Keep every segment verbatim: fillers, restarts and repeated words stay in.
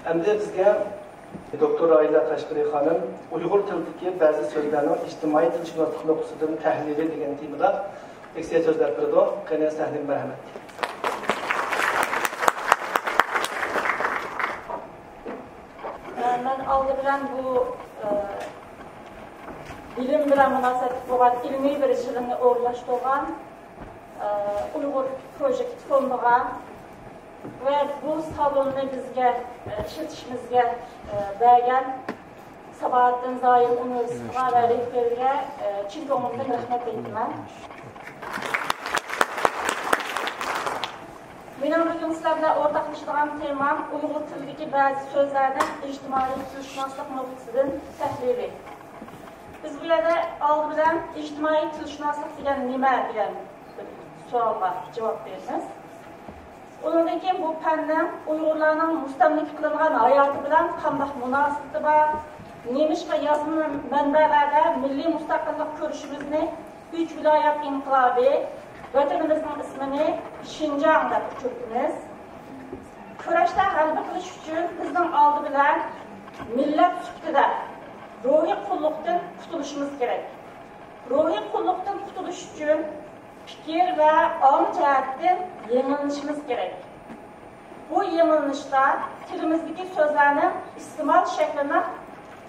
ئەمدى بىزگە دوكتور راھىلە قەشقىرى خانىم ئۇيغۇر تىلىدىكى بەزى سۆزلەرنىڭ ئىجتىمائىي تىلشۇناسلىق نۇقتىسىدىن تەھلىلى دېگەن تېمىدا لېكسىيە سۆزلەپ بېرىدۇ. قېنى، سەھنىگە مەرھەمەت. مەن ئالدى بىلەن بۇ، ئە، بىلىم بىلەن مۇناسىۋەتلىك بولغان ئىلمىي بىر يىغىننى ئورۇنلاشتۇرغان، ئە، ئۇيغۇر پروجېكت فوندىغا ۋە بۇ سالوننى بىزگە، ئە، ئىشلىتىشىمىزگە، ئە، بەرگەن ساباھەتتىن زايىم ئۇنىۋېرسىتېتىغا ۋە رېھبىرىگە، ئە، چىن كۆڭلۈمدىن رەھمەت ئېيتىمەن. مېنىڭ بۈگۈن سىلەر بىلەن ئورتاقلىشىدىغان تېمام ئۇيغۇر تىلىدىكى بەزى سۆزلەرنىڭ ئىجتىمائىي تىلشۇناسلىق نۇقتىسىدىن تەھلىلى. بىز بۇ يەردە ئالدى بىلەن ئىجتىمائىي تىلشۇناسلىق دېگەن نېمە دېگەن بىر سوئالغا جاۋاب بېرىمىز. ئۇنىڭدىن كېيىن بۇ پەننىڭ ئۇيغۇرلارنىڭ مۇستەملىكە قىلىنغان ھاياتى بىلەن قانداق مۇناسىۋىتى بار؟ نېمىشقا يازما مەنبەلەردە مىللىي مۇستەقىللىق كۈرىشىمىزنى ئۈچ ۋىلايەت ئىنقىلابى، ۋەتىنىمىزنىڭ ئىسمىنى شىنجاڭ دەپ ئۆچۈرىمىز. كۈرەشتە غەلىبە قىلىش ئۈچۈن بىزنىڭ ئالدى بىلەن مىللەت سۈپىتىدە روھىي قۇللۇقتىن قۇتۇلۇشىمىز كېرەك. روھىي قۇللۇقتىن قۇتۇلۇش ئۈچۈن پىكىر ۋە ئاڭ جەھەتتىن يېڭىلىنىشىمىز كېرەك. بۇ يېڭىلىنىشتا تىلىمىزدىكى سۆزلەرنىڭ ئىستېمال شەكلىنىڭ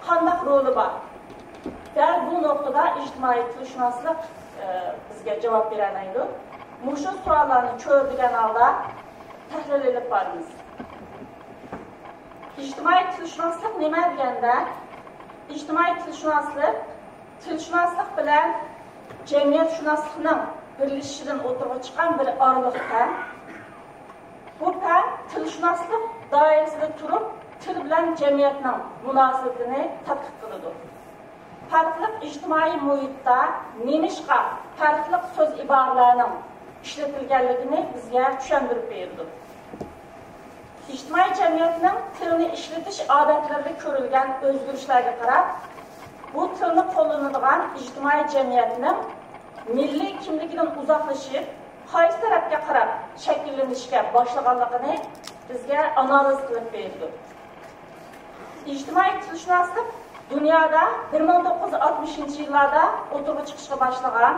قانداق رولى بار؟ دەل بۇ نۇقتىدا ئىجتىمائىي تىلشۇناسلىق، ئە، بىزگە جاۋاب بېرەلەيدۇ. مۇشۇ سوئاللارنى چۆرىدىگەن ھالدا تەھلىل ئېلىپ بارىمىز. ئىجتىمائىي تىلشۇناسلىق نېمە دېگەندە، ئىجتىمائىي تىلشۇناسلىق تىلشۇناسلىق بىلەن جەمئىيەتشۇناسلىقنىڭ بىرلىشىشىدىن ئوتتۇرىغا چىققان بىر ئارىلىق پەن. بۇ پەن تىلشۇناسلىق دائىرىسىدە تۇرۇپ، تىل بىلەن جەمئىيەتنىڭ مۇناسىۋىتىنى تەتقىق قىلىدۇ. پەرقلىق ئىجتىمائىي مۇھىتتا نېمىشقا پەرقلىق سۆز ئىبارىلەرنىڭ ئىشلىتىلگەنلىكىنى بىزگە چۈشەندۈرۈپ بېرىدۇ. ئىجتىمائىي جەمئىيەتنىڭ تىلنى ئىشلىتىش ئادەتلىرىدە كۆرۈلگەن ئۆزگىرىشلەرگە قاراپ، بۇ تىلنى قوللىنىدىغان ئىجتىمائىي جەمئىيەتنىڭ مىللىي كىملىكىدىن ئۇزاقلىشىپ، قايسى تەرەپكە قاراپ شەكىللىنىشكە باشلىغانلىقىنى بىزگە ئانالىز قىلىپ بېرىدۇ. ئىجتىمائىي تىلشۇناسلىق دۇنيادا بىر مىڭ توققۇز يۈز ئاتمىشىنچى يىللاردا ئوتتۇرىغا چىقىشقا باشلىغان.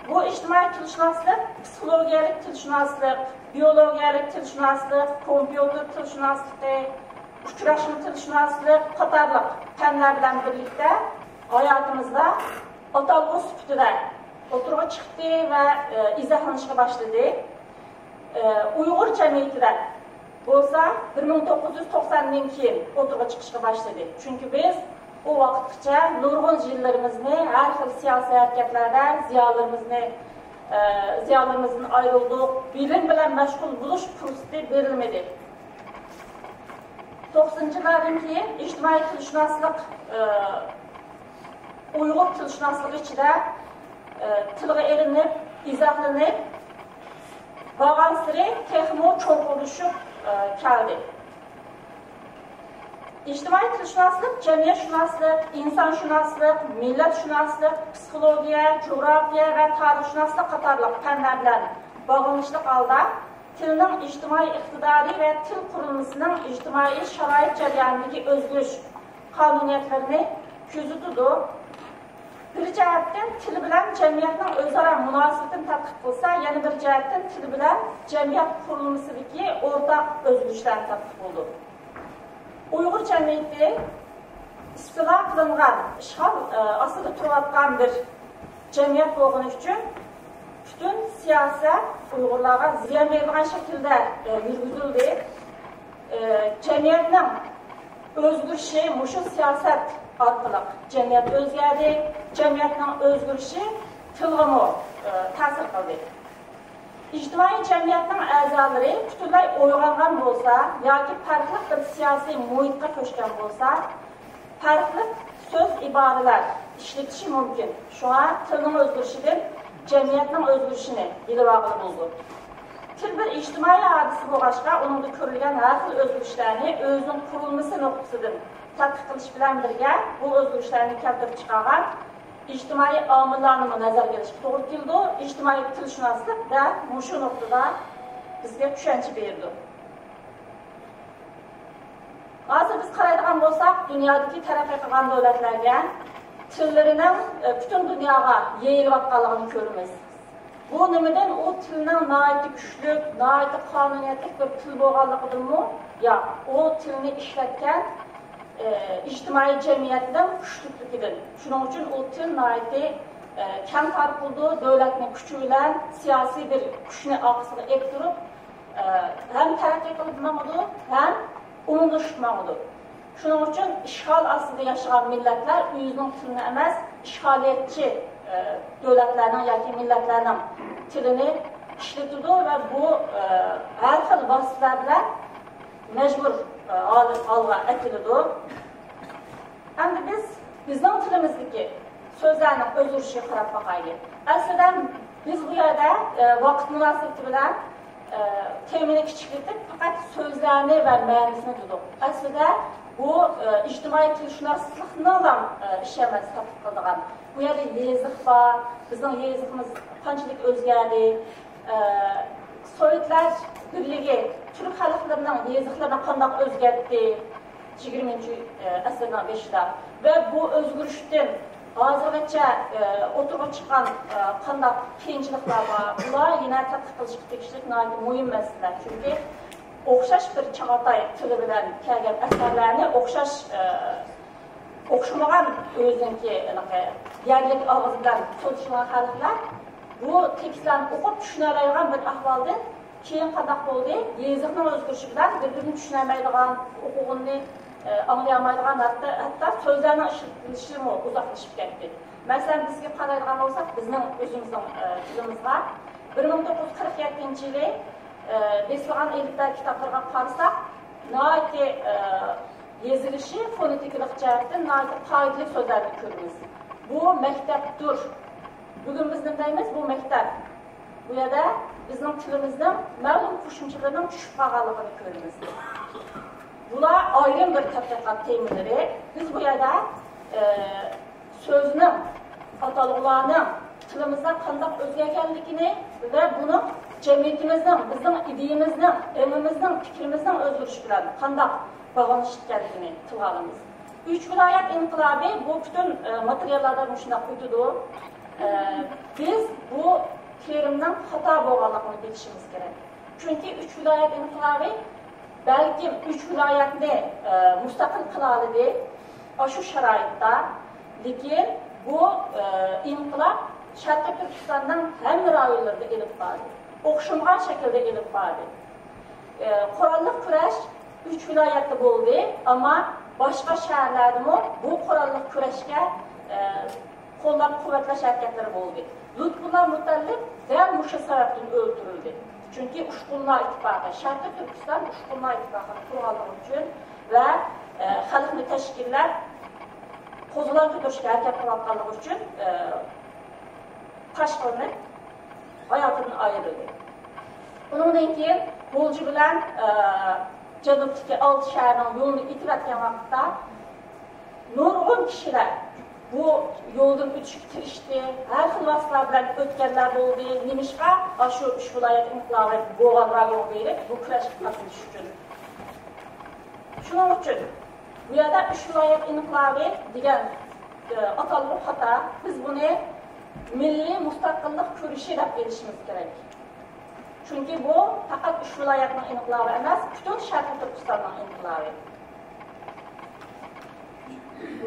بۇ ئىجتىمائىي تىلشۇناسلىق پسىخولوگىيەلىك تىلشۇناسلىق، بىيولوگىيەلىك تىلشۇناسلىق، كومپيۇتېر تىلشۇناسلىقى، ئۇچراشما تىلشۇناسلىق قاتارلىق پەنلەر بىلەن بىرلىكتە ھاياتىمىزدا ئاتالغۇ سۈپىتىدە ئوتتۇرىغا چىقتى ۋە، ئە، ئىزاھلىنىشقا باشلىدى. ئە، ئۇيغۇر جەمئىيىتىدە بولسا بىر مىڭ توققۇز يۈز توقساندىن كېيىن ئوتتۇرىغا چىقىشقا باشلىدى. چۈنكى بىز ئۇ ۋاقىتقىچە نۇرغۇن يىللىرىمىزنى ھەر خىل سىياسىي ھەرىكەتلەردە زىيالىيلىرىمىزنى، ئە، زىيالىيلىرىمىزدىن ئايرىلدۇق، بىلىم بىلەن مەشغۇل بولۇش پۇرسىتى بېرىلمىدى. توقسىنىنچى يىللاردىن كېيىن ئىجتىمائىي تىلشۇناسلىق، ئە، ئۇيغۇر تىلشۇناسلىقى ئىچىدە، ئە، تىلغا ئېلىنىپ، ئىزاھلىنىپ بارغانسېرى تېخىمۇ چوڭقۇرلىشىپ، ئە، كەلدى. ئىجتىمائىي تىلشۇناسلىق، جەمئىيەتشۇناسلىق، ئىنسانشۇناسلىق، مىللەتشۇناسلىق، پسىخولوگىيە، جۇغراپىيە ۋە تارىخشۇناسلىق قاتارلىق پەنلەر بىلەن باغلىنىشلىق ھالدا تىلنىڭ ئىجتىمائىي ئىقتىدارى ۋە تىل قۇرۇلمىسىنىڭ ئىجتىمائىي شارائىت جەريانىدىكى ئۆزگىرىش قانۇنىيەتلىرىنى كۆزىتىدۇ. بىر جەھەتتىن تىل بىلەن جەمئىيەتنىڭ ئۆزئارا مۇناسىۋىتىنى تەتقىق قىلسا، يەنە بىر جەھەتتىن تىل بىلەن جەمئىيەت قۇرۇلمىسىدىكى ئورتاق ئۆزگىرىشلەرنى تەتقىق قىلىدۇ. ئۇيغۇر جەمئىيىتى ئىستىلا قىلىنغان، ئىشغال، ئە، ئاستىدا تۇرۇۋاتقان بىر جەمئىيەت بولغىنى ئۈچۈن پۈتۈن سىياسەت ئۇيغۇرلارغا زىيان بېرىدىغان شەكىلدە، ئە، يۈرگۈزۈلدى. ئە، جەمئىيەتنىڭ ئۆزگىرىشى مۇشۇ سىياسەت ئارقىلىق جەمئىيەت ئۆزگەردى، جەمئىيەتنىڭ ئۆزگىرىشى تىلغىمۇ، ئە، تەسىر قىلدى. ئىجتىمائىي جەمئىيەتنىڭ ئەزالىرى پۈتۈنلەي ئويغانغان بولسا ياكى پەرقلىق بىر سىياسىي مۇھىتقا كۆچكەن بولسا، پەرقلىق سۆز ئىبارىلەر ئىشلىتىشى مۇمكىن. شۇڭا تىلنىڭ ئۆزگىرىشىدىن جەمئىيەتنىڭ ئۆزگىرىشىنى بىلىۋالغىلى بولىدۇ. تىل بىر ئىجتىمائىي ھادىسە بولغاچقا، ئۇنىڭدا كۆرۈلگەن ھەر خىل ئۆزگىرىشلەرنى ئۆزىنىڭ قۇرۇلمىسى نۇقتىسىدىن تەتقىق قىلىش بىلەن بىرگە، بۇ ئۆزگىرىشلەرنى كەلتۈرۈپ چىقارغان ئىجتىمائىي ئامىللارنىمۇ نەزەرگە ئېلىشقا توغرا كېلىدۇ. ئىجتىمائىي تىلشۇناسلىق دەل مۇشۇ نۇقتىدا بىزگە چۈشەنچە بېرىدۇ. بىز قارايدىغان بولساق، دۇنيادىكى تەرەققىي قىلغان دۆلەتلەرگە تىللىرىنىڭ، ئە، پۈتۈن دۇنياغا يېيىلىۋاتقانلىقىنى كۆرىمىز. بۇ نېمىدىن؟ ئۇ تىلنىڭ ناھايىتى كۈچلۈك، ناھايىتى قانۇنىيەتلىك بىر تىل بولغانلىقىدىنمۇ؟ ياق، ئۇ تىلنى ئىشلەتكەن، ئە، ئىجتىمائىي جەمئىيەتنىڭ كۈچلۈكلۈكىدىن. شۇنىڭ ئۈچۈن ئۇ تىل ناھايىتى، ئە، كەڭ تارقىلىدۇ، دۆلەتنىڭ كۈچى بىلەن سىياسىي بىر كۈچنى ئارقىسىغا ئېلىپ تۇرۇپ، ئە، ھەم تەرەققىي قىلىپ ماڭىدۇ، ھەم ئومۇملىشىپ ماڭىدۇ. شۇنىڭ ئۈچۈن ئىشغال ئاستىدا ياشىغان مىللەتلەر ئۆزىنىڭ تىلىنى ئەمەس، ئىشغالىيەتچى، ئە، دۆلەتلەرنىڭ ياكى مىللەتلەرنىڭ تىلىنى ئىشلىتىدۇ ۋە بۇ، ئە، ھەر خىل ۋاسىتىلەر بىلەن مەجبۇر، ئە، ھال-، ھالغا ئەكېلىدۇ. ئەمدى بىز بىزنىڭ تىلىمىزدىكى سۆزلەرنىڭ ئۆزگىرىشىگە قاراپ باقايلى. ئەسلىدە بىز بۇ يەردە، ئە، ۋاقىت مۇناسىۋىتى بىلەن، ئە، تېمىنى كىچىكلىتىپ، پەقەت سۆزلەرنى ۋە مەنىسىنى دېدۇق. ئەسلىدە بۇ، ئە، ئىجتىمائىي تىلشۇناسلىقنىڭلا، ئە، ئىشى ئەمەس تەتقىق قىلىدىغان. بۇ يەردە يېزىق بار، بىزنىڭ يېزىقىمىز قانچىلىك ئۆزگەردى، ئە، سوۋېتلار بىرلىكى تۈرك خەلقلىرىنىڭ يېزىقلىرىنى قانداق ئۆزگەرتتى يىگىرمىنچى، ئە، ئەسىرنىڭ بېشىدا ۋە بۇ ئۆزگىرىشتىن ھازىرغىچە، ئە، ئوتتۇرىغا چىققان، ئە، قانداق قىيىنچىلىقلار بار، بۇلار يەنە تەتقىق قىلىشقا تېگىشلىك ناھايىتى مۇھىم مەسىلىلەر. چۈنكى ئوخشاش بىر چاغاتاي تىلى بىلەن كەلگەن ئەسەرلەرنى ئوخشاش، ئە، ئوخشىمىغان ئۆزىنىڭكى ھېلىقى يەرلىك ئاغزى بىلەن سۆزلىشىدىغان خەلقلەر بۇ تېكىستلەرنى ئوقۇپ چۈشىنەلەيدىغان بىر ئەھۋالدىن كېيىن قانداق بولدى؟ يېزىقنىڭ ئۆزگىرىشى بىلەن بىر-بىرىنى چۈشىنەلمەيدىغان، ئوقۇغىنىنى، ئە، ئاڭلىيالمايدىغان، ھەتتا، ھەتتا سۆزلەرنىڭ ئىشلىتىلىشىمۇ ئۇزاقلىشىپ كەتتى. مەسىلەن، بىزگە قارايدىغان بولساق، بىزنىڭ ئۆزىمىزنىڭ، ئە، تىلىمىزغا بىر مىڭ توققۇز يۈز قىرىق يەتتىنچى يىلى، ئە، بېسىلغان ئېلىپبە كىتابلىرىغا قارىساق، ناھايىتى، ئە، يېزىلىشى فونېتىكىلىق جەھەتتىن ناھايىتى قائىدىلىك سۆزلەرنى كۆرىمىز. بۇ مەكتەپتۇر. بۈگۈن بىز نېمە دەيمىز؟ بۇ مەكتەپ. بۇ يەردە بىزنىڭ تىلىمىزنىڭ مەلۇم قوشۇمچىلىرىنىڭ چۈشۈپ قالغانلىقىنى كۆرىمىز. بۇلار ئايرىم بىر تەتقىقات تېمىلىرى. بىز بۇ يەردە، ئە، سۆزنىڭ، ئاتالغۇلارنىڭ تىلىمىزدا قانداق ئۆزگەرگەنلىكىنى ۋە بۇنىڭ جەمئىيىتىمىزنىڭ، بىزنىڭ ئىدىيىمىزنىڭ، ئېڭىمىزنىڭ، پىكرىمىزنىڭ ئۆزگىرىشى بىلەن قانداق باغلىنىشلىق ئىكەنلىكىنى تىلغا ئالىمىز. ئۈچ ۋىلايەت ئىنقىلابى، بۇ پۈتۈن، ئە، ماتېرىياللاردا مۇشۇنداق ئۆتىدۇ. ئە، بىز بۇ تېرىمنىڭ خاتا بولغانلىقىنى بىلىشىمىز كېرەك. چۈنكى ئۈچ ۋىلايەت ئىنقىلابى بەلكىم ئۈچ ۋىلايەتنى، ئە، مۇستەقىل قىلالىدى ئاشۇ شارائىتتا. لېكىن بۇ، ئە، ئىنقىلاب شەرقىي تۈركىستاننىڭ ھەممە رايونلىرىدا ئېلىپ باردى. ئوخشىمىغان شەكىلدە ئېلىپ باردى. ئە، قوراللىق كۈرەش ئۈچ ۋىلايەتتە بولدى، ئەمما باشقا شەھەرلەردىمۇ بۇ قوراللىق كۈرەشكە، ئە، قوللاپ قۇۋۋەتلەش ھەرىكەتلىرى بولدى. لۇتپۇللا مۇتەللىپ دەل مۇشۇ سەۋەبتىن ئۆلتۈرۈلدى. چۈنكى ئۇچقۇنلار ئىتتىپاقى، شەرقىي تۈركىستان ئۇچقۇنلار ئىتتىپاقىنى قۇرغانلىقى ئۈچۈن ۋە، ئە، خەلقنى تەشكىللەپ، قوزغىلاڭ كۆتۈرۈشكە ھەرىكەت قىلىۋاتقانلىقى ئۈچۈن، ئە، تاشقىلىنىپ، ھاياتىدىن ئايرىلدى. ئۇنىڭدىن كېيىن غۇلجا بىلەن، ئە، جەنۇبتىكى ئالتە شەھەرنىڭ يولىنى ئېتىۋەتكەن ۋاقىتتا، نۇرغۇن كىشىلەر بۇ يولدىن ئۆتۈشكە تىرىشتى، ھەر خىل ۋاسىتىلەر بىلەن ئۆتكەنلەر بولدى. نېمىشقا؟ ئاشۇ ئۈچ ۋىلايەت ئىنقىلابى بولغان رايونغا بېرىپ، بۇ كۈرەشكە قاتنىشىش ئۈچۈن. شۇنىڭ ئۈچۈن بۇ يەردە ئۈچ ۋىلايەت ئىنقىلابى دېگەن، ئە، ئاتالغۇ خاتا. بىز بۇنى مىللىي مۇستەقىللىق كۈرىشى دەپ ئېلىشىمىز كېرەك. چۈنكى بۇ پەقەت ئۈچ ۋىلايەتنىڭ ئىنقىلابى ئەمەس، پۈتۈن شەرقىي تۈركىستاننىڭ ئىنقىلابى.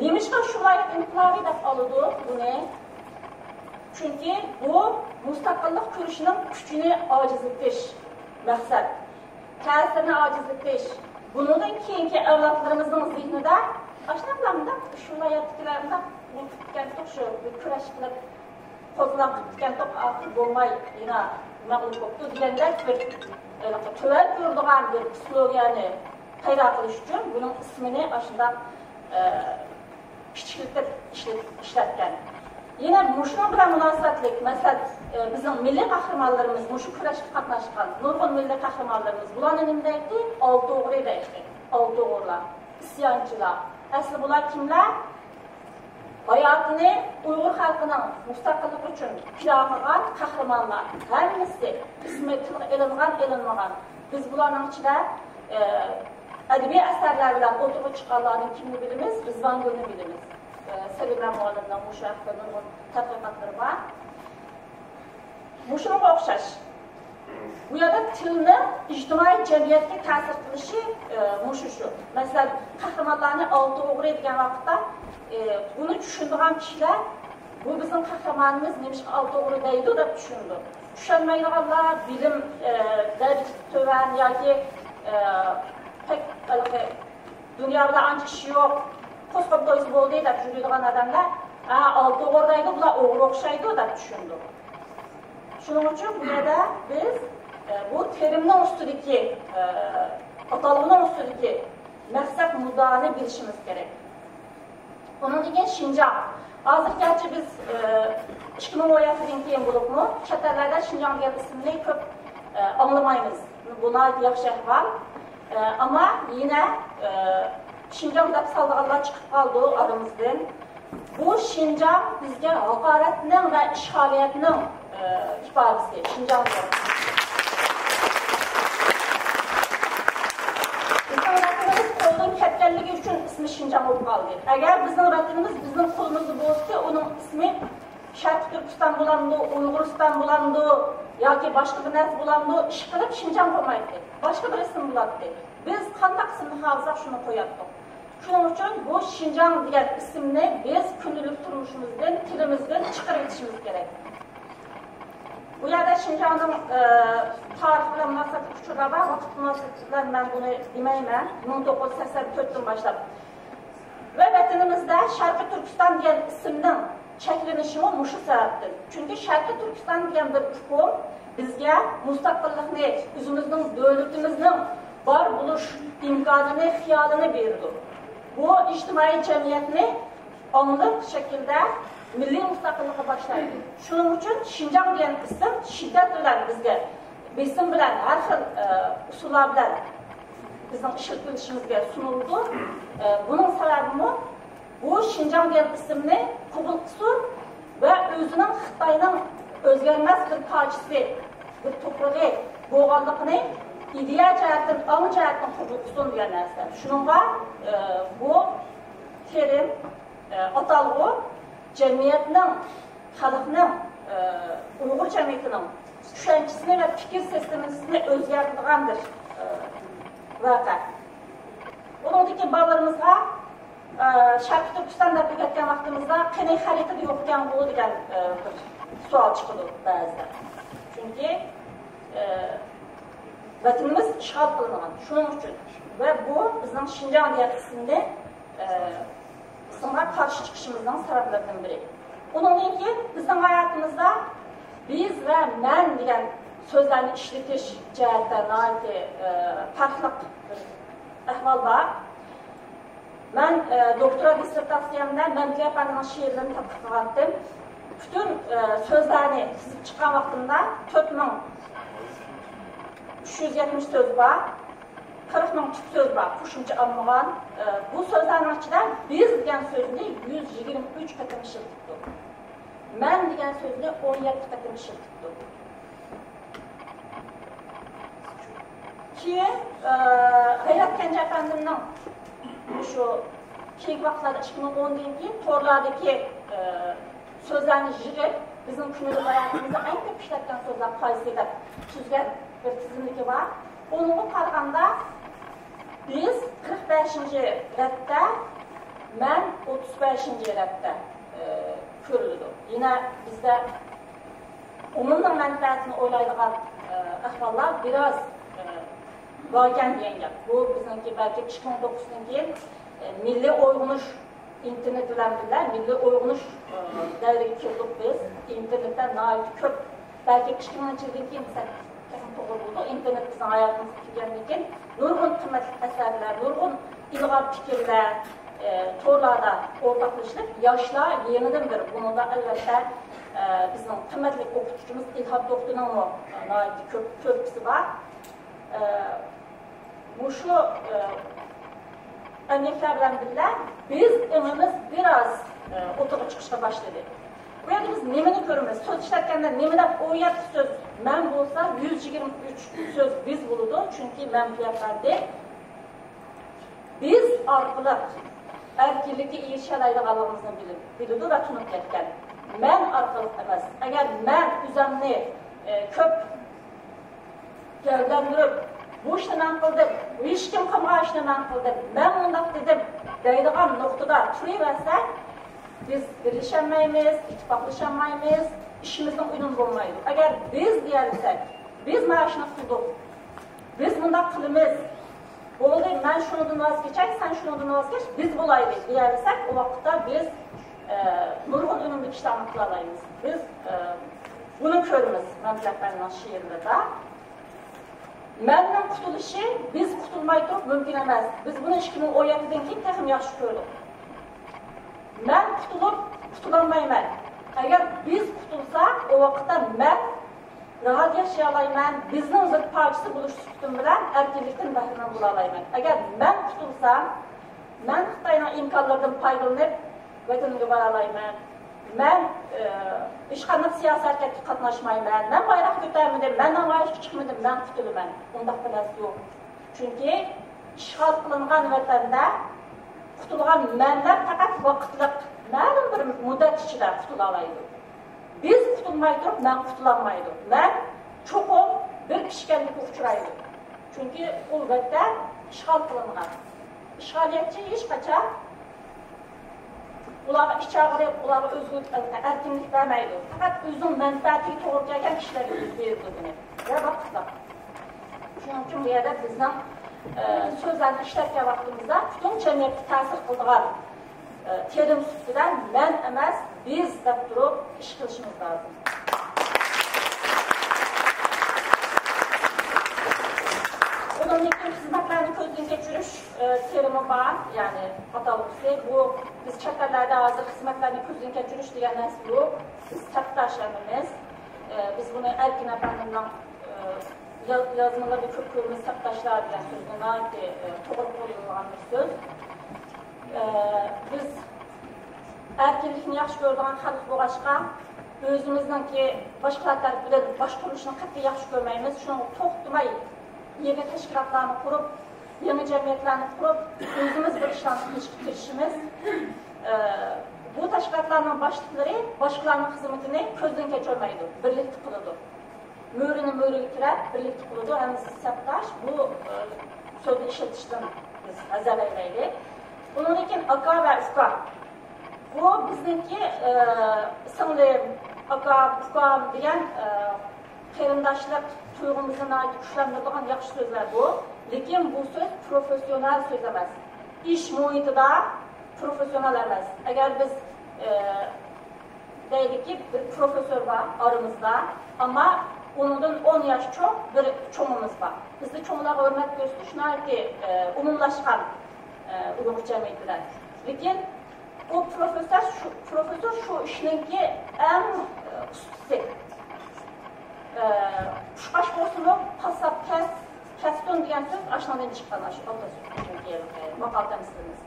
نېمىشقا ئۈچ ۋىلايەت ئىنقىلابى دەپ ئالىدۇ بۇنى؟ چۈنكى بۇ مۇستەقىللىق كۈرىشىنىڭ كۈچىنى ئاجىزلىتىش مەقسەت. تەسىرىنى ئاجىزلىتىش، بۇنىڭدىن كېيىنكى ئەۋلادلىرىمىزنىڭ زېھنىدا ئاشۇنداقلا مۇنداق شۇ ۋىلايەتتىكىلەر مۇنداق بولۇپ كەتكەنتۇق، شۇ كۈرەش قىلىپ قوزغىلاڭ قىلىپ كەتكەنتۇق، ئاخىر بولماي يەنە مەغلۇپ بوپتۇ دېگەندەك بىر، ھېلىقى تۆۋەن تۇرىدىغان بىر پسىخولوگىيەنى پەيدا قىلىش ئۈچۈن بۇنىڭ ئىسمىنى ئاشۇنداق، ئە، كىچىكلىتىپ ئىشلىتىپ، ئىشلەتكەن. يەنە مۇشۇنىڭ بىلەن مۇناسىۋەتلىك، مەسىلەن، ئە، بىزنىڭ مىللىي قەھرىمانلىرىمىز، مۇشۇ كۈرەشكە قاتناشقان نۇرغۇن مىللىي قەھرىمانلىرىمىز، بۇلارنى نېمە دەيتتى؟ ئالتە ئوغرى دەيتتى. ئالتە ئوغرىلار، ئىسيانچىلار. ئەسلى بۇلار كىملەر؟ ھاياتىنى ئۇيغۇر خەلقىنىڭ مۇستەقىللىقى ئۈچۈن پىدا قىلغان قەھرىمانلار. ھەممىسى ئىسمى تىلغا ئېلىنغان، ئېلىنمىغان. بىز بۇلارنىڭ ئىچىدە، ئە، ئەدەبىي ئەسەرلەر بىلەن ئوتتۇرىغا چىققانلارنىڭ كىمنى بىلىمىز؟ رىزۋانگۈلنى بىلىمىز. ئە، سەلىمە مۇئەللىمنىڭ مۇشۇ ھەقتە نۇرغۇن تەتقىقاتلىرى بار. مۇشۇنىڭغا ئوخشاش. بۇ يەردە تىلنىڭ ئىجتىمائىي جەمئىيەتكە تەسىر قىلىشى، ئە، مۇشۇ شۇ. مەسىلەن، قەھرىمانلارنى ئالتە ئوغرى دېگەن ۋاقىتتا، ئە، بۇنى چۈشىنىدىغان كىشىلەر، بۇ بىزنىڭ قەھرىمانىمىز، نېمىشقا ئالتە ئوغرى دەيدۇ دەپ چۈشىنىدۇ. چۈشەنمەيدىغانلار، بىلىم، ئە، دەرىجىسى تۆۋەن ياكى، ئە، پەك-، ھېلىقى دۇنيا بىلەن ئانچە ئىشى يوق، قوسقان تويسا بولدى دەپ يۈرىدىغان ئادەملەر، ھە، ئالتە ئوغرى دەيدۇ، بۇلار ئوغرى ئوخشايدۇ دەپ چۈشىنىدۇ. شۇنىڭ ئۈچۈن بۇ يەردە بىز، ئە، بۇ تېرىمنىڭ ئۈستىدىكى، ئە، ئاتالغۇنىڭ ئۈستىدىكى مەقسەت مۇددىئانى بىلىشىمىز كېرەك. ئۇنىڭدىن كېيىن شىنجاڭ. ھازىر گەرچە بىز، ئە، ئىككى مىڭ ئون يەتتىدىن كېيىن بولۇپمۇ چەت ئەللەردە شىنجاڭ دېگەن ئىسىمنى كۆپ، ئە، ئاڭلىمايمىز. بۇ ناھايىتى ياخشى ئەھۋال. ئە، ئەمما يەنە، ئە، شىنجاڭ دەپ سالىدىغانلار چىقىپ قالىدۇ ئارىمىزدىن. بۇ شىنجاڭ بىزگە ھاقارەتنىڭ ۋە ئىشغالىيەتنىڭ، ئە، ئىپادىسى. شىنجاڭ دېگەن بىزنىڭ ۋەتىنىمىز قولدىن كەتكەنلىكى ئۈچۈن ئىسمى شىنجاڭ بولۇپ قالدى. ئەگەر بىزنىڭ ۋەتىنىمىز بىزنىڭ قولىمىزدا بولسىدى، ئۇنىڭ ئىسمى شەرقىي تۈركىستان بولامدۇ، ئۇيغۇرىستان بولامدۇ ياكى باشقا بىر نەرسە بولامدۇ، ئىشقىلىپ شىنجاڭ بولمايتتى. باشقا بىر ئىسىم بولاتتى. بىز قانداق ئىسىمنى خالىساق، شۇنى قوياتتۇق. شۇنىڭ ئۈچۈن بۇ شىنجاڭ دېگەن ئىسىمنى بىز كۈندىلىك تۇرمۇشىمىزدىن، تىلىمىزدىن چىقىرىۋېتىشىمىز كېرەك. بۇ يەردە شىنجاڭنىڭ، ئە، تارىخى بىلەن مۇناسىۋەتلىك ئۇچۇرلار بار. ۋاقىت مۇناسىۋىتى بىلەن مەن بۇنى دېمەيمەن. مىڭ توققۇز يۈز سەكسەن تۆتتىن باشلاپ ۋە ۋەتىنىمىزدە شەرقىي تۈركىستان دېگەن ئىسىمنىڭ چەكلىنىشىمۇ مۇشۇ سەۋەبتىن. چۈنكى شەرقىي تۈركىستان دېگەن بىر ئۇقۇم بىزگە مۇستەقىللىقنى، ئۆزىمىزنىڭ دۆلىتىمىزنىڭ بار بولۇش ئىمكانىنى، خىيالىنى بېرىدۇ. بۇ ئىجتىمائىي جەمئىيەتنى ئاڭلىق شەكىلدە مىللىي مۇستەقىللىققا باشلايدۇ. شۇنىڭ ئۈچۈن شىنجاڭ دېگەن ئىسىم شىددەت بىلەن بىزگە، بېسىم بىلەن، ھەر خىل، ئە، ئۇسۇللار بىلەن بىزنىڭ ئىشلىتىلىشىمىزگە سۇنۇلىدۇ. ئە، بۇنىڭ سەۋەبىمۇ بۇ شىنجاڭ دېگەن ئىسىمنى قوبۇل قىلسۇن ۋە ئۆزىنىڭ خىتاينىڭ ئۆزگەرمەس بىر پارچىسى، بىر توپرىقى بولغانلىقىنى ئىدىيە جەھەتتىن، ئاڭ جەھەتتىن قوبۇل قىلسۇن دېگەن نەرسە. شۇنىڭغا، ئە، بۇ تېرىم، ئە، ئاتالغۇ جەمئىيەتنىڭ، خەلقنىڭ، ئە، ئۇيغۇر جەمئىيىتىنىڭ چۈشەنچىسىنى ۋە پىكىر سىستېمىسىنى ئۆزگەرتىدىغان بىر، ئە، ۋەقە. ئۇنىڭدىن كېيىن بالىلىرىمىزغا، ئە، شەرقىي تۈركىستان دەپ ئۆگەتكەن ۋاقتىمىزدا، قېنى خەرىتىدە يوق ئىكەنغۇ دېگەن، ئە، بىر سوئال چىقىدۇ بەزىدە. چۈنكى، ئە، ۋەتىنىمىز ئىشغال قىلىنغان. شۇنىڭ ئۈچۈن ۋە بۇ بىزنىڭ شىنجاڭ دېگەن ئىسىمنى، ئە، ئىسىمغا قارشى چىقىشىمىزنىڭ سەۋەبلىرىنىڭ بىرى. ئۇنىڭدىن كېيىن بىزنىڭ ھاياتىمىزدا بىز ۋە مەن دېگەن سۆزلەرنى ئىشلىتىش جەھەتتە ناھايىتى، ئە، پەرقلىق بىر ئەھۋال بار. مەن، ئە، دوكتورا دىسسېرتاتسىيەمدە مەمتىلى ئەپەندىنىڭ شېئىرلىرىنى تەتقىق قىلغانتىم. پۈتۈن، ئە، سۆزلەرنى تىزىپ چىققان ۋاقتىمدا تۆت مىڭ ئۈچ يۈز يەتمىش سۆز بار، قىرىق مىڭ تۈپ سۆز بار، قوشۇمچە ئالمىغان. ئە، بۇ سۆزلەرنىڭ ئىچىدە بىز دېگەن سۆزنى يۈز يىگىرمە ئۈچ قېتىم ئىشلىتىپتۇ. مەن دېگەن سۆزنى ئون يەتتە قېتىم ئىشلىتىپتۇ. كېيىن، ئە، غەيرەت كەنجى ئەپەندىمنىڭ شۇ كېيىنكى ۋاقىتلاردا ئىككى مىڭ ئوندىن كېيىن تورلاردىكى، ئە، سۆزلەرنى يىغىپ، بىزنىڭ كۈندىلىك ھاياتىمىزدا ئەڭ كۆپ ئىشلەتكەن سۆزلەر قايسى دەپ تۈزگەن بىر تىزىملىكى بار. ئۇنىڭغا قارىغاندا، بىز قىرىق بەشىنچى رەتتە، مەن ئوتتۇز بەشىنچى رەتتە، ئە، كۆرۈلىدۇ. يەنە بىزدە ئومۇمنىڭ مەنپەئەتىنى ئويلايدىغان، ئە، ئەھۋاللار بىراز، ئە، باركەن دېگەن گەپ. بۇ بىزنىڭكى بەلكى ئىككى مىڭ توققۇزدىن كېيىن، ئە، مىللىي ئويغىنىش، ئىنتېرنېت بىلەن بىللە مىللىي ئويغىنىش، ئە، دەۋرىگە كىردۇق بىز. ئىنتېرنېتتە ناھايىتى كۆپ، بەلكى ئىككى مىڭىنچى يىلدىن كېيىن دېسەك تېخىمۇ توغرا بولىدۇ. ئىنتېرنېت بىزنىڭ ھاياتىمىزغا كىرگەندىن كېيىن نۇرغۇن قىممەتلىك ئەسەرلەر، نۇرغۇن ئىلغار پىكىرلەر، ئە، تورلاردا ئورتاقلىشىلىپ، ياشلار يېڭىدىن بىر، بۇنىڭدا ئەلۋەتتە، ئە، بىزنىڭ قىممەتلىك ئوقۇتقۇچىمىز ئىلھام توختىنىڭمۇ، ئە، ناھايىتى كۆپ تۆھپىسى بار. ئە، مۇشۇ، ئە، ئەمگەكلەر بىلەن بىللە بىز ئېڭىمىز بىراز، ئە، ئوتتۇرىغا چىقىشقا باشلىدى. بۇ يەردە بىز نېمىنى كۆرىمىز؟ سۆز ئىشلەتكەندە نېمە دەپ ئون يەتتە سۆز مەن بولسا، يۈز يىگىرمە ئۈچ سۆز بىز بولىدۇ. چۈنكى مەمتىلى ئەپەندى ئارقىلىق ئەركىنلىككە ئېرىشەلەيدىغانلىقىمىزنى بىلىپ، بىلىدۇ ۋە تونۇپ يەتكەن. مەن ئارقىلىق ئەمەس. ئەگەر مەن ئۆزۈمنى، ئە، كۆپ گەۋدىلەندۈرۈپ، بۇ ئىشنى مەن قىلدىم، ھېچكىم قىلمىغان ئىشنى مەن قىلدىم، مەن مۇنداق دېدىم دەيدىغان نۇقتىدا تۇرۇۋەرسەك، بىز بىرلىشەلمەيمىز، ئىتتىپاقلىشالمايمىز، ئىشىمىزنىڭ ئۈنۈمى بولمايدۇ. ئەگەر بىز دېيەلىسەك، بىز مانا شۇنى قىلدۇق، بىز مۇنداق قىلىمىز، بولدى، مەن شۇنىڭدىن ۋاز كېچەي، سەن شۇنىڭدىن ۋاز كەچ، بىز بولايلى دېيەلىسەك، ئۇ ۋاقىتتا بىز، ئە، نۇرغۇن ئۈنۈملۈك ئىشلارنى قىلالايمىز. بىز، ئە، بۇنى كۆرىمىز مەمتىلەك ئەپەندىنىڭ شېئىرلىرىدا. مەننىڭ قۇتۇلۇشى بىز قۇتۇلماي تۇرۇپ مۇمكىن ئەمەس. بىز بۇنى ئىككى مىڭ ئون يەتتىدىن كېيىن تېخىمۇ ياخشى كۆردۇق. مەن قۇتۇلۇپ قۇتۇلالمايمەن. ئەگەر بىز قۇتۇلساق، ئۇ ۋاقىتتا مەن راھەت ياشىيالايمەن، بىزنىڭ بىر پارچىسى بولۇش سۈپىتىم بىلەن ئەركىنلىكتىن بەھرىمەن بولالايمەن. ئەگەر مەن قۇتۇلسام، مەن خىتاينىڭ ئىمكانلىرىدىن پايدىلىنىپ، ۋەتىنىمگە بارالايمەن. مەن، ئى، ھېچقانداق سىياسىي ھەرىكەتكە قاتناشمايمەن. مەن بايراق كۆتەرمىدىم، مەن نامايىشقا چىقمىدىم، مەن قۇتۇلىمەن. ئۇنداق بىر نەرسە يوق. چۈنكى ئىشغال قىلىنغان ۋەتەندە قۇتۇلغان مەنلەر پەقەت ۋاقىتلىق، مەلۇم بىر مۇددەت ئىچىدە قۇتۇلالايدۇ. بىز قۇتۇلماي تۇرۇپ، مەن قۇتۇلالمايدۇ. مەن چوقۇم بىر پىشكەنلىككە ئۇچرايدۇ. چۈنكى ئۇ ۋەتەن ئىشغال قىلىنغان. ئىشغالىيەتچى ھېچقاچان ئۇلارغا ئىچ ئاغرىپ، ئۇلارغا ئۆزگە ئەركىنلىك بەرمەيدۇ. پەقەت ئۆزىنىڭ مەنپەئەتىگە توغرا كەلگەن كىشىلەرگە بېرىدۇ بۇنى. ۋە ۋاقىتلىق. شۇنىڭ ئۈچۈن بۇ يەردە بىزنىڭ، ئە، سۆزلەرنى ئىشلەتكەن ۋاقتىمىزدا پۈتۈن جەمئىيەتكە تەسىر قىلىدىغان، ئە، تېرىم سۈپىتىدە مەن ئەمەس، بىز دەپ تۇرۇپ ئىش قىلىشىمىز لازىم. ئۇنىڭدىن كېيىن خىزمەتلەرنى كۆزدىن كەچۈرۈش، ئە، تېرىمى بار، يەنى ئاتالغۇسى. بۇ بىز چەت ئەللەردە ھازىر خىزمەتلەرنى كۆزدىن كەچۈرۈش دېگەن نەرسە يوق. بىز سەپداش ھەممىمىز. ئە، بىز بۇنى ئەركىن ئەپەندىمنىڭ، ئە، يا-، يازمىلىرىدا كۆپ كۆرىمىز، سەپداشلار دېگەن سۆزنى ناھايىتى، ئە، توغرا قوللىنىلغان بىر سۆز. ئە، بىز ئەركىنلىكنى ياخشى كۆرىدىغان خەلق بولغاچقا، ئۆزىمىزنىڭكى باشقىلار تەرىپىدىن باشقۇرۇلۇشىنى قەتئىي ياخشى كۆرمەيمىز. شۇنىڭغا توختىماي يېڭى تەشكىلاتلارنى قۇرۇپ، يېڭى جەمئىيەتلەرنى قۇرۇپ، ئۆزىمىز بىر ئىشلارنى قىلىشقا تىرىشىمىز. ئە، بۇ تەشكىلاتلارنىڭ باشلىقلىرى باشقىلارنىڭ خىزمىتىنى كۆزدىن كەچۈرمەيدۇ، بىرلىكتە قىلىدۇ. مۈرىنى مۈرىگە تىرەپ، بىرلىكتە قىلىدۇ، ھەممىسى سەپداش. بۇ، ئە، سۆزنى ئىشلىتىشتىن بىز ھەزەر ئەيلەيلى. ئۇنىڭدىن كېيىن ئاكا ۋە ئۇكا. بۇ بىزنىڭكى، ئە، سىڭلىم، ئاكام، ئۇكام دېگەن، ئە، قېرىنداشلىق تۇيغۇمىزنى ناھايىتى كۈچلەندۈرىدىغان ياخشى سۆزلەر بۇ. لېكىن بۇ سۆز پروفېسسىيونال سۆز ئەمەس. ئىش مۇھىتىدا پروفېسسىيونال ئەمەس. ئەگەر بىز، ئە، دەيلىكى، بىر پروفېسسور بار ئارىمىزدا، ئەمما ئۇنىڭدىن ئون ياش چوڭ بىر چوڭىمىز بار. بىزدە چوڭلارغا ھۆرمەت كۆرسىتىش ناھايىتى، ئە، ئومۇملاشقان، ئە، ئۇيغۇر جەمئىيىتىدە. لېكىن ئۇ پروفېسسور شۇ، پروفېسسور شۇ ئىشنىڭكى ئەڭ، ئە، ئۇستىسى. ئە، قۇشقاچ بولسىمۇ، قاسساپ كەس، كەستۇن دېگەن سۆز ئاشۇنىڭدىن چىققان، ئاشۇ ئالتە سۆزنىڭكى ماقال تەمسىلىمىز.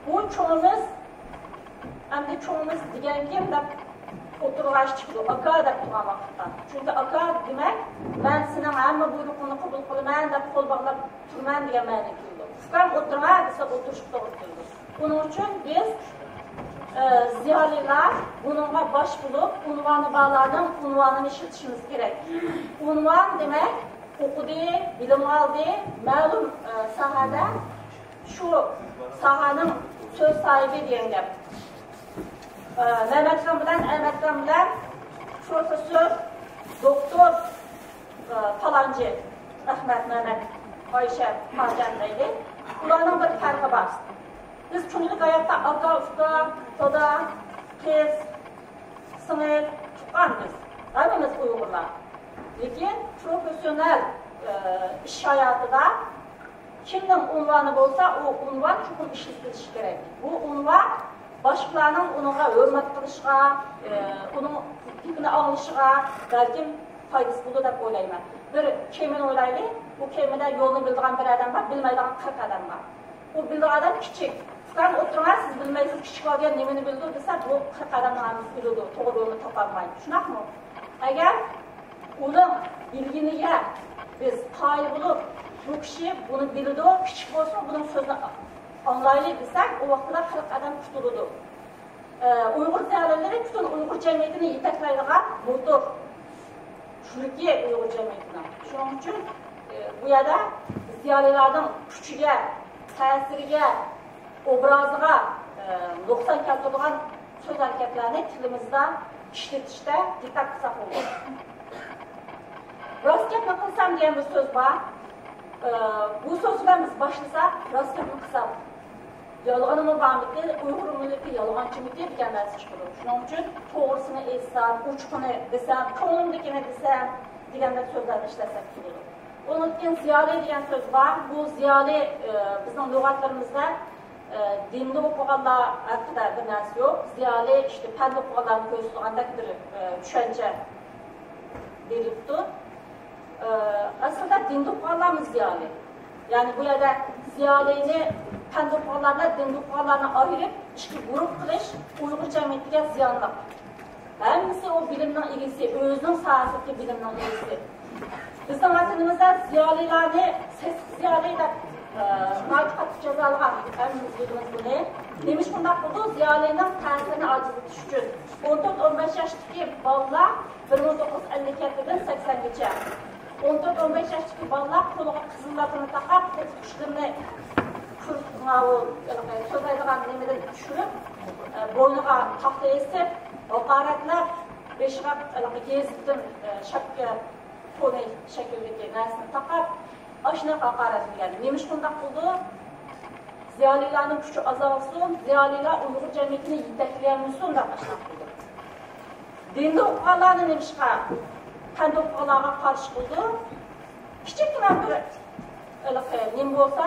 بۇ چوڭىمىز، ئەمدى چوڭىمىز دېگەنكىن دەپ ئوتتۇرىغا چىقىدۇ، ئاكا دەپ تۇرغان ۋاقىتتا. چۈنكى ئاكا دېمەك، مەن سېنىڭ ھەممە بۇيرۇقۇڭنى قوبۇل قىلىمەن دەپ قول باغلاپ تۇرىمەن دېگەن مەنىگە كېلىدۇ. ئۇكام ئوتتۇرىغا دېسە ئوتتۇرۇشقا توغرا كېلىدۇ. ئۇنىڭ ئۈچۈن بىز، ئە، زىيالىيلار بۇنىڭغا باش بولۇپ، ئۇنۋانى بارلارنىڭ ئۇنۋانىنى ئىشلىتىشىمىز كېرەك. ئۇنۋان دېمەك، ئوقۇدى، بىلىم ئالدى، مەلۇم، ئە، ساھەدە شۇ ساھەنىڭ سۆز ساھىبى دېگەن گەپ. ئە، مەمەتجان بىلەن ئەمەتجان بىلەن پروفېسسور، دوكتور، ئە، پالانچى، ئەخمەت، مەمەت، ئايشە، پاجان دەيلى. ئۇلارنىڭ بىر پەرقى بار. بىز كۈندىلىك ھاياتتا ئاكا، ئۇكا، دادا، قىز، سىڭىل، تۇغقان بىز. ھەممىمىز ئۇيغۇرلار. لېكىن پروفېسسىونال، ئە، ئىش ھاياتىدا كىمنىڭ ئۇنۋانى بولسا، ئۇ ئۇنۋان چوقۇم ئىشلىتىلىشى كېرەك. بۇ ئۇنۋان باشقىلارنىڭ ئۇنىڭغا ھۆرمەت قىلىشىغا، ئە، ئۇنىڭ گېپىنى ئاڭلىشىغا بەلكىم پايدىسى بولىدۇ دەپ ئويلايمەن. بىر كېمىنى ئويلايلى، بۇ كېمىدە يولنى بىلىدىغان بىر ئادەم بار، بىلمەيدىغان قىرىق ئادەم بار. ئۇ بىلىدىغان ئادەم كىچىك. ئۇكام ئولتۇرۇڭلار، سىز بىلمەيسىز، كىچىك بار دېگەن نېمىنى بىلىدۇ دېسە، بۇ قىرىق ئادەمنىڭ ھەممىسى بىلىدۇ، توغرا يولنى تاپالمايدۇ. شۇنداقمۇ؟ ئەگەر ئۇنىڭ بىلگىنىگە بىز قايىل بولۇپ، بۇ كىشى بۇنى بىلىدۇ، كىچىك بولسىمۇ بۇنىڭ سۆزىنى ئاڭلايلى دېسەك، ئۇ ۋاقتىدا قىرىق ئادەم قۇتۇلىدۇ. ئە، ئۇيغۇر زىيالىيلىرى پۈتۈن ئۇيغۇر جەمئىيىتىنى يېتەكلەيدىغان موتور، شۈرىكى ئۇيغۇر جەمئىيىتىنىڭ. شۇنىڭ ئۈچۈن، ئە، بۇ يەردە زىيالىيلارنىڭ كۈچىگە، تەسىرىگە، ئوبرازىغا، ئە، نۇقسان كەلتۈرىدىغان سۆز ھەرىكەتلەرنى تىلىمىزدا ئىشلىتىشتە دىققەت قىلساق بولىدۇ. راست گەپنى قىلسام دېگەن بىر سۆز بار. ئە، بۇ سۆز بىلەن بىز باشلىساق، راست گەپنى قىلساق، يالغىنىمۇ بارمىكىن، ئۇيغۇر مىللىتى يالغانچىمىكىن دېگەن نەرسە چىقىدۇ. شۇنىڭ ئۈچۈن توغرىسىنى ئېيتسام، ئوچۇقىنى دېسەم، كۆڭلۈمدىكىنى دېسەم دېگەندەك سۆزلەرنى ئىشلەتسەك بولىدۇ. ئۇنىڭدىن كېيىن زىيالىي دېگەن سۆز بار. بۇ زىيالىي، ئە، بىزنىڭ لۇغەتلىرىمىزدە، ئە، دىندا ئوقۇغانلار ھەققىدە بىر نەرسە يوق. زىيالىي، ئىشتە پەندە ئوقۇغانلارنى كۆرسىتىدىغاندەك بىر، ئە، چۈشەنچە بېرىپتۇ. ئە، ئەسلىدە دىندا ئوقۇغانلارمۇ زىيالىي. يەنى بۇ يەردە زىيالىينى پەندە ئوقۇغانلار بىلەن دىندا ئوقۇغانلارنى ئايرىپ ئىككى گۇرۇپ قىلىش ئۇيغۇر جەمئىيىتىگە زىيانلىق. ھەممىسى ئۇ بىلىمنىڭ ئىگىسى، ئۆزىنىڭ ساھەسىدىكى بىلىمنىڭ ئىگىسى. بىزنىڭ ۋەتىنىمىزدە زىيالىيلارنى سېسىق زىيالىي دەپ، ئە، ناھايىتى قاتتىق جازالىغان، ھەممىمىز بىلىمىز بۇنى. نېمىشقا بۇنداق قىلىدۇ؟ زىيالىينىڭ تەسىرىنى ئاجىزلىتىش ئۈچۈن. ئون تۆت، ئون بەش ياشتىكى بالىلار بىر مىڭ توققۇز يۈز ئەللىك يەتتىدىن سەكسەنگىچە. ئون تۆت، ئون بەش ياشتىكى بالىلار قولىغا قىزىل لاتىنى تاقاپ، قۇشلىرىنى كۈرۈك، ماۋۇ، سۆزلەيدىغان نېمىدىن چۈشۈرۈپ، ئە، بوينىغا تاختا ئېسىپ، ھاقارەتلەپ، بېشىغا ھېلىقى گېزىتتىن، ئە، شاپكا تونى شەكلىدىكى نەرسىنى تاقاپ، ئاشۇنداق ھاقارەتلىگەن. نېمىشقا ئۇنداق قىلىدۇ؟ زىيالىيلارنىڭ كۈچى ئازالسۇن، زىيالىيلار ئۇيغۇر جەمئىيىتىنى يېتەكلىيەلمىسۇن دەپ ئاشۇنداق قىلىدۇ. دىندا ئوقۇغانلارنى نېمىشقا پەندە ئوقۇغانلارغا قارشى قىلىدۇ؟ كىچىككىنە بىر ھېلىقى نېمە بولسا،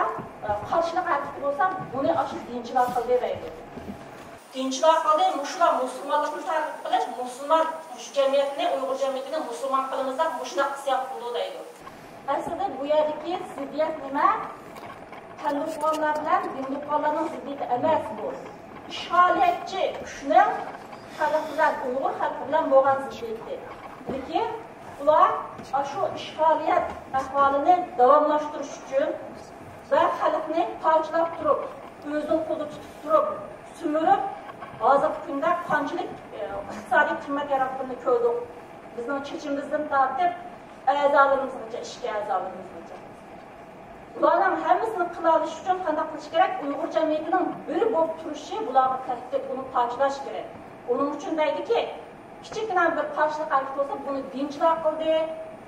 قارشىلىق ھەرىكىتى بولسا، بۇنى ئاشۇ دىنچىلار قىلدى دەيدۇ. دىنچىلار قىلدى، مۇشۇلار مۇسۇلمانلىقنى تەرغىب قىلىش، مۇسۇلمان مۇشۇ جەمئىيەتنى، ئۇيغۇر جەمئىيىتىنى مۇسۇلمان قىلىمىز دەپ مۇشۇنداق ئىسيان قىلىدۇ دەيدۇ. ئەسلىدە بۇ يەردىكى زىددىيەت نېمە؟ پەندە ئوقۇغانلار بىلەن دىندا ئوقۇغانلارنىڭ زىددىيىتى ئەمەس بۇ. ئىشغالىيەتچى كۈچنىڭ خەلق بىلەن، ئۇيغۇر خەلقى بىلەن بولغان زىددىيىتى. لېكىن ئۇلار ئاشۇ ئىشغالىيەت ئەھۋالىنى داۋاملاشتۇرۇش ئۈچۈن ۋە خەلقنى پارچىلاپ تۇرۇپ، ئۆزىنىڭ قولىدا تۇتۇپ تۇرۇپ، سۈمۈرۈپ، ھازىرقى كۈندە قانچىلىك، ئى، ئىقتىسادىي قىممەت ياراتقىنىنى كۆردۇق. بىزنىڭ چېچىمىزدىن تارتىپ، ئەزالىرىمىزغىچە، ئىچكى ئەزالىرىمىزغىچە. بۇلارنىڭ ھەممىسىنى قىلالىشى ئۈچۈن قانداق قىلىش كېرەك؟ ئۇيغۇر جەمئىيىتىنىڭ بىر بولۇپ تۇرۇشى بۇلارغا تەھدىت، بۇنى پارچىلاش كېرەك. ئۇنىڭ ئۈچۈن دەيدۇكى، كىچىككىنە بىر قارشىلىق ھەرىكىتى بولسا، بۇنى دىنچىلار قىلدى،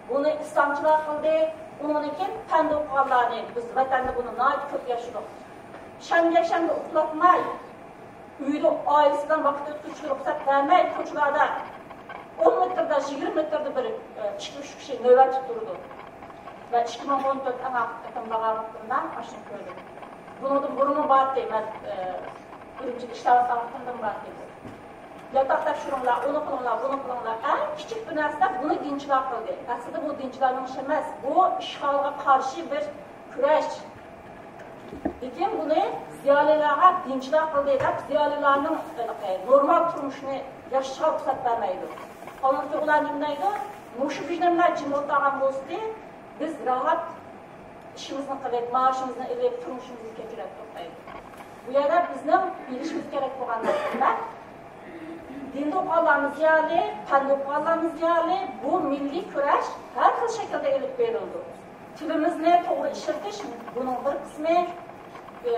بۇنى ئىسلامچىلار قىلدى. ئۇنىڭدىن كېيىن پەندە ئوقۇغانلارنى، بىز ۋەتەندە بۇنى ناھايىتى كۆپ ياشىدۇق. شەنبە، يەكشەنبە ئۇخلاتماي، ئۆيدە ئائىلىسى بىلەن ۋاقىت ئۆتكۈزۈشكە رۇخسەت بەرمەي، كوچىلاردا ئون مېتىردا، يىگىرمە مېتىردا بىر، ئە، ئىككى، ئۈچ كىشى نۆۋەتتە تۇرىدۇ. ۋە ئىككى مىڭ ئون تۆت ئەڭ ئاخىرقى قېتىم بارغان ۋاقتىمدا ئاشۇنى كۆردۈم. بۇنىڭدىن بۇرۇنمۇ بارتى، مەن، ئە، ئۈرۈمچىدە ئىشلەۋاتقان ۋاقتىمدىن بارتى. ياتاق تەكشۈرۈڭلار، ئۇنى قىلىڭلار، بۇنى قىلىڭلار. ئەڭ كىچىك بىر نەرسىدە بۇنى دىنچىلار قىلدى. ئەسلىدە بۇ دىنچىلارنىڭ ئىشى ئەمەس، بۇ ئىشغالغا قارشى بىر كۈرەش. لېكىن بۇنى زىيالىيلارغا دىنچىلار قىلدى دەپ، زىيالىيلارنىڭ، ئە، نورمال تۇرمۇشىنى ياشىشىغا رۇخسەت بەرمەيدۇ. ئاندىن كېيىن ئۇلار نېمە دەيدۇ؟ مۇشۇ بىزنىڭ بىلەن جىم ئولتۇرغان بولسىدى، بىز راھەت ئىشىمىزنى قىلىپ، مائاشىمىزنى ئېلىپ، تۇرمۇشىمىزنى كەچۈرەتتۇق دەيدۇ. بۇ يەردە بىزنىڭ بىلىشىمىز كېرەك بولغان نەرسىلەر، دىندا ئوقۇغانلارمۇ زىيالىي، پەندە ئوقۇغانلارمۇ زىيالىي، بۇ مىللىي كۈرەش ھەر خىل شەكىلدە ئېلىپ بېرىلىدۇ. تىلىمىزنى توغرا ئىشلىتىش بۇنىڭ بىر قىسمى. ئى،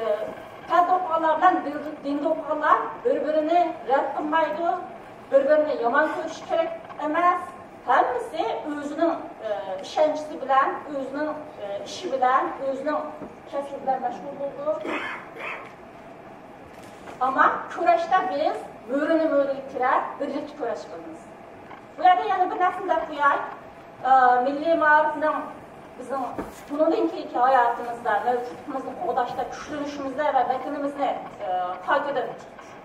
پەندە ئوقۇغانلار بىلەن دىن-، دىندا ئوقۇغانلار بىر-بىرىنى رەت قىلمايدۇ، بىر-بىرىنى يامان كۆرۈش كېرەك ئەمەس. ھەممىسى ئۆزىنىڭ، ئى، ئىشەنچىسى بىلەن، ئۆزىنىڭ، ئى، ئىشى بىلەن، ئۆزىنىڭ كەسپى بىلەن مەشغۇل بولىدۇ. ئەمما كۈرەشتە بىز مۈرىنى مۈرىگە تىرەپ، بىرلىكتە كۈرەش قىلىمىز. بۇ يەردە يەنە بىر نەرسىنى دەپ قوياي. ئى، مىللىي مائارىپنىڭ بىزنىڭ بۇنىڭدىن كېيىنكى ھاياتىمىزدا، مەۋجۇتلۇقىمىزنى قوغداشتا، كۈچلىنىشىمىزدە ۋە ۋەتىنىمىزنى، ئى، قايتىدىن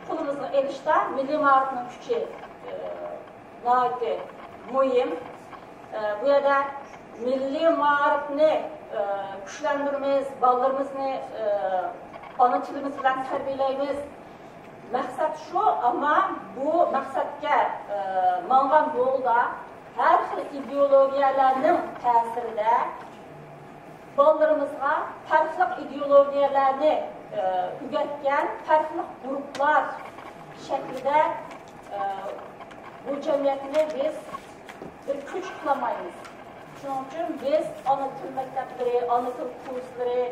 قولىمىزغا ئېلىشتا مىللىي مائارىپنىڭ كۈچى، ئى، ناھايىتى مۇھىم. ئى، بۇ يەردە مىللىي مائارىپنى، ئى، كۈچلەندۈرىمىز، بالىلىرىمىزنى، ئى، ئانا تىلىمىز بىلەن تەربىيەلەيمىز. مەقسەت شۇ، ئەمما بۇ مەقسەتكە، ئى، ماڭغان يولدا ھەر خىل ئىدېئولوگىيەلەرنىڭ تەسىرىدە بالىلىرىمىزغا پەرقلىق ئىدېئولوگىيەلەرنى ئۆگەتكەن پەرقلىق گۇرۇپپىلار شەكلىدە بۇ جەمئىيەتنى بىز بىر كۈچ قىلالمايمىز. شۇنىڭ ئۈچۈن بىز ئانا تىل مەكتەپلىرى، ئانا تىل كۇرسلىرى،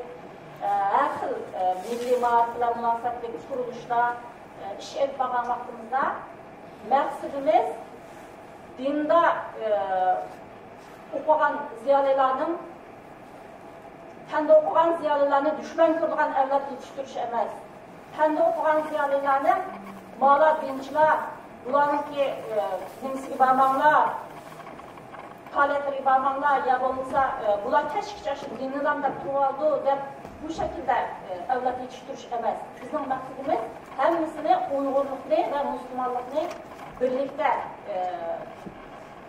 ھەر خىل مىللىي مائارىپ بىلەن مۇناسىۋەتلىك قۇرۇلۇشلار ئىش ئېلىپ بارغان ۋاقتىمىزدا مەقسىتىمىز دىندا ئوقۇغان زىيالىيلارنىڭ پەندە ئوقۇغان زىيالىيلارنى دۈشمەن كۆرىدىغان ئەۋلاد يېتىشتۈرۈش ئەمەس. پەندە ئوقۇغان زىيالىيلارنى مالا دىنچىلار، بۇلارنىڭكى نېمىسىگە بارماڭلار، پائالىيەتلىرىگە بارماڭلار، يا بولمىسا بۇلار كەچكىچە شۇ دىننىدام دەپ تۇرۇۋالىدۇ دەپ بۇ شەكىلدە ئەۋلاد يېتىشتۈرۈش ئەمەس. بىزنىڭ مەقسىتىمىز ھەممىسىنى ئۇيغۇرلۇقنى ۋە مۇسۇلمانلىقنى بىرلىكتە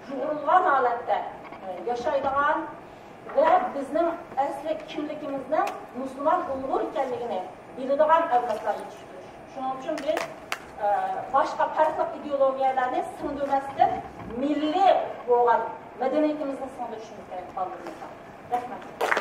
يۇغۇرۇلغان ھالەتتە ياشايدىغان ۋە بىزنىڭ ئەسلى كىملىكىمىزنىڭ مۇسۇلمان ئۇيغۇر ئىكەنلىكىنى بىلىدىغان ئەۋلادلار يېتىشتۈرۈش. شۇنىڭ ئۈچۈن بىز باشقا پەرقلىق ئىدېئولوگىيەلەرنى سىڭدۈرمەستىن، مىللىي بولغان مەدەنىيىتىمىزنى سىڭدۈرۈشىمىز كېرەك بالىلىرىمىزغا. رەھمەت.